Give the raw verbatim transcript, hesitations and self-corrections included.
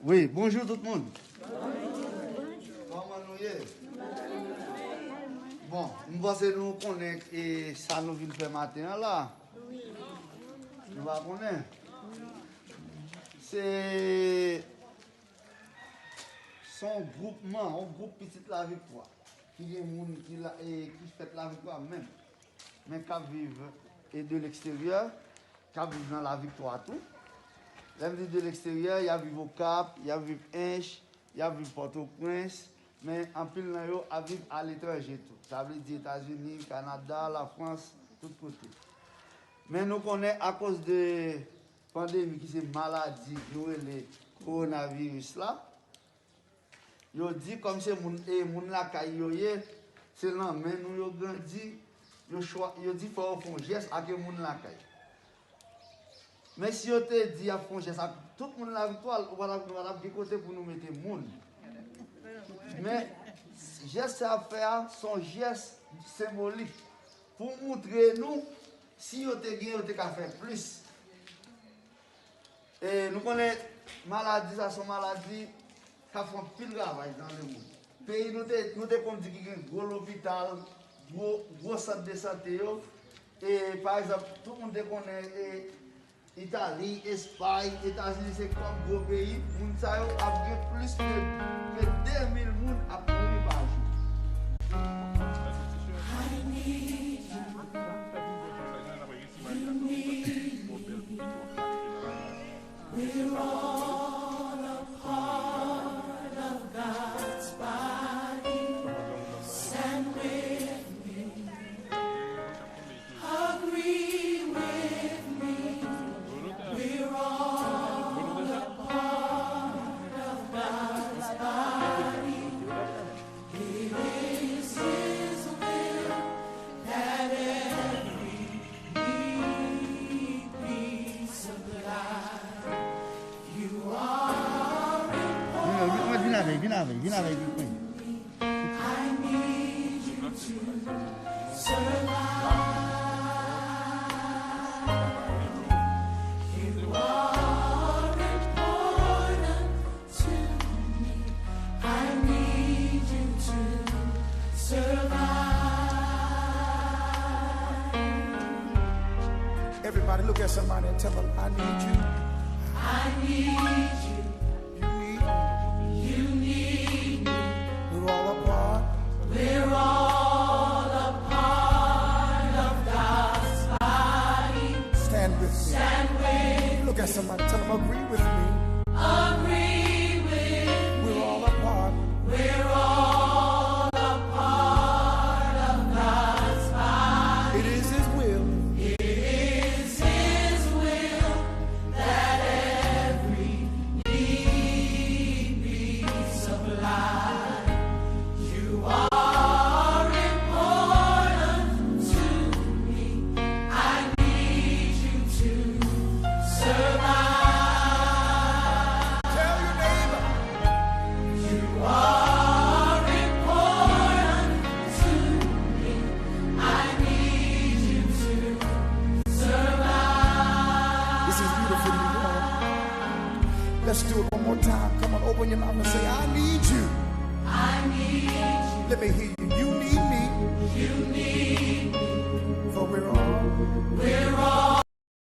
Wi, bonjou tout moun. Kòman nou ye? Bon, m panse nou konnen e sa nou vin fè maten an la. Nou pa konnen? Se, se yon gwoupman, yon gwoup pitit laviktwa ki gen moun ki la, e ki fèt laviktwa menm, men k ap viv e de leksteryè, k ap viv nan laviktwa tou. Lè m di de leksteryè, y ap viv Okap, y ap viv Ench, y ap viv Pòtoprens, men anpil nan yo ap viv aletranje tou. Sa vle di Etazini, Kanada, Lafrans, tout kote. Men nou konnen akoz de pandemi ki se maladi nou rele kowonaviris la, yo di kòm se moun, e moun lakay yo ye, se nan men nou yo grandi, yo chwa, yo di fò yo fè yon jès ak yon moun lakay. Men si yo te di y ap fè yon jès ak tout moun laviktwa, nou pa t ap, nou pa t ap gen kote pou nou mete moun. Men jès sa y ap fè a, se yon jès senbolik pou moutre nou, si yo te gen, yo te ka fè plis. E nou konnen maladi sa se yon maladi k ap fè anpil ravaj nan lemonn. Peyi nou te, nou te konn di ki gen gwo lopital, gwo, gwo sant de sante yo. E pa egzanp, tout moun te konnen e Itali, Espay, Etazini se kòm gwo peyi. Moun sa yo ap gen plis ke, ke de mil moun ap mouri pa jou. We're all a part of God's body. Stand with me. Agree with me. We're all a part of God's body. It is His will that every need be supplied. You are important. Vin, vin, vin avè, vin avè, vin avè, vin. I need you to survive. You are important to me. I need you to survive. Everybody look at somebody and tell them, I need you. I need you. You need me. You need me. We're all a part. We're all a part of God's body. Stand with me. Stand with me. Look at somebody, tell them, agree with me. Agree with me. We're all a part. We're all a part of God's body. It is His will. It is His will that every need be supplied. You are important to me. I need you to survive. Tell your neighbor. You are important to me. I need you to survive. This is beautiful, you all. Let's do it one more time. Come on, open your mouth and say, I need you. I need you. Let me hear you. You need me. You need me. For we're all. We're